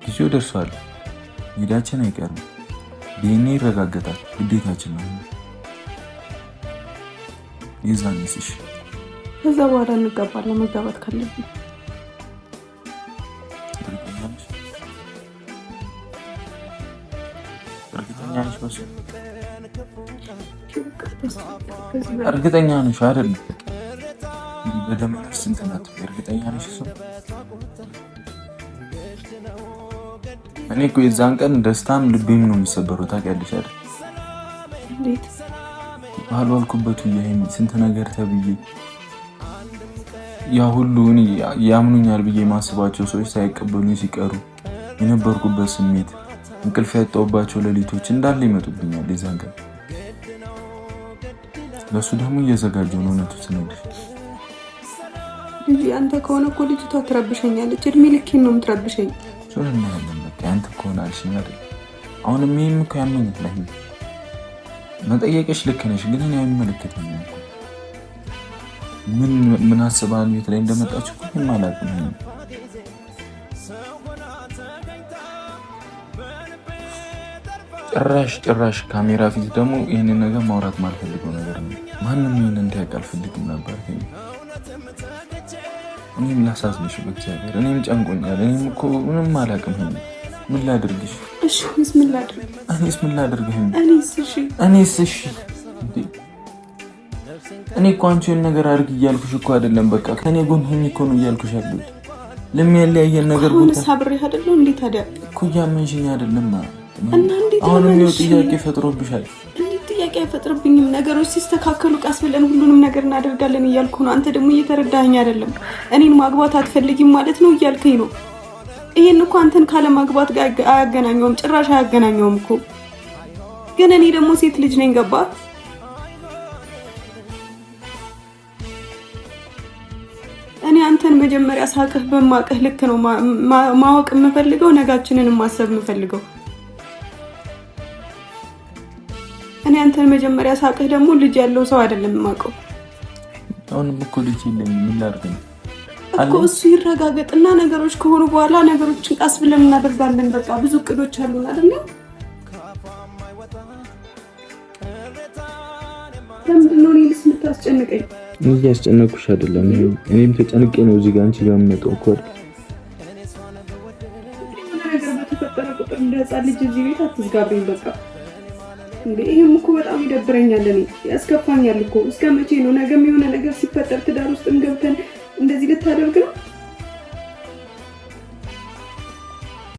ጊዜው ደርሷል። ሄዳችን አይቀርም። ዲኤንኤ ይረጋገጣል። ግዴታችን ነው። የዛኔስ? እሺ ከዛ በኋላ እንጋባለን፣ መጋባት ካለብን። እርግጠኛ ነሽ? እርግጠኛ ነሽ? በሱ እርግጠኛ ነሽ አይደለም? በደም ነፍስ እንትን አትበይ። እርግጠኛ ነሽ? እሱ እኔ እኮ የዛን ቀን ደስታም ልቤም ነው የሚሰበረው። ታውቂያለሽ አይደል? እንዴት ባልዋልኩበት ውዬ ስንት ነገር ተብዬ ያ ሁሉ እኔ ያምኑኛል ብዬ የማስባቸው ሰዎች ሳይቀበሉኝ ሲቀሩ የነበርኩበት ስሜት፣ እንቅልፍ ያጣሁባቸው ሌሊቶች እንዳለ ይመጡብኛል የዛን ቀን። ለእሱ ደግሞ እየዘጋጀው ነው። እውነቱ ስነግርሽ ልጅ አንተ ከሆነ እኮ ልጅቷ ትረብሸኛለች። እድሜ ልኬን ነው የምትረብሸኝ። እሱን እናያለን። በቃ ያንተ ከሆነ አልሽኝ አይደል? አሁንም ይሄም እኮ ያመኛል። አይ መጠየቅሽ ልክ ነሽ፣ ግን እኔ አይመለከተኝም እኮ። ምን ምን አስባ ቤት ላይ እንደመጣች እኮ እኔም አላውቅም። ጭራሽ ጭራሽ ካሜራ ፊት ደግሞ ይህንን ነገር ማውራት ማልፈልገው ነገር ነው። ማንም ይህን እንዲያውቅ አልፈልግም ነበር። እኔም ላሳዝንሽ በእግዚአብሔር፣ እኔም ጨንቆኛል። እኔም እኮ ምንም አላውቅም። ምን ላድርግሽ? እሺ እኔስ ምን ላድርግ? እኔስ ምን ላድርግህ? እኔስ እሺ እኔስ እሺ እንዴ? እኔ እኮ አንቺን ነገር አድርግ እያልኩሽ እኮ አይደለም። በቃ ከኔ ጎን ሁኚ እኮ ነው እያልኩሽ ያለሁት። ለሚያለያየን ነገር አሁንስ አብሬህ አይደለሁ እንዴ ታዲያ? እኮ እያመንሽኝ አይደለም። እና እንዴት አሁንም ይኸው ልመንሽ? ጥያቄ ፈጥሮብሻል። እንዴት ጥያቄ አይፈጥርብኝም? ነገሮች ሲስተካከሉ ቀስ ብለን ሁሉንም ነገር እናደርጋለን እያልኩ ነው። አንተ ደግሞ እየተረዳኸኝ አይደለም። እኔን ማግባት አትፈልጊም ማለት ነው እያልከኝ ነው። ይሄን እኮ አንተን ካለማግባት ጋር አያገናኘውም፣ ጭራሽ አያገናኘውም እኮ። ግን እኔ ደግሞ ሴት ልጅ ነኝ፣ ገባ? እኔ አንተን መጀመሪያ ሳቅህ በማቅህ ልክ ነው ማወቅ የምፈልገው፣ ነጋችንን ማሰብ የምፈልገው። እኔ አንተን መጀመሪያ ሳቅህ ደግሞ ልጅ ያለው ሰው አይደለም የማውቀው። አሁንም እኮ ልጅ የለኝም። ምን ላድርግ ነው እኮ እሱ ይረጋገጥና ነገሮች ከሆኑ በኋላ ነገሮችን ቀስ ብለን እናደርጋለን። በቃ ብዙ እቅዶች አሉን አይደለ? ለምንድን ነው እኔንስ የምታስጨንቀኝ? እኔ እያስጨነቅኩሽ አይደለም። እኔም ተጨንቄ ነው እዚህ ጋር አንቺ ጋር የምመጣው እኮ አይደል? የሆነ ነገር በተፈጠረ ቁጥር እንደ ሕፃን ልጅ እዚህ ቤት አትዝጋብኝ። በቃ እንዴ ይሄም እኮ በጣም ይደብረኛል፣ እኔ ያስከፋኛል እኮ። እስከ መቼ ነው ነገም የሆነ ነገር ሲፈጠር ትዳር ውስጥም ገብተን እንደዚህ ልታደርግ ነው?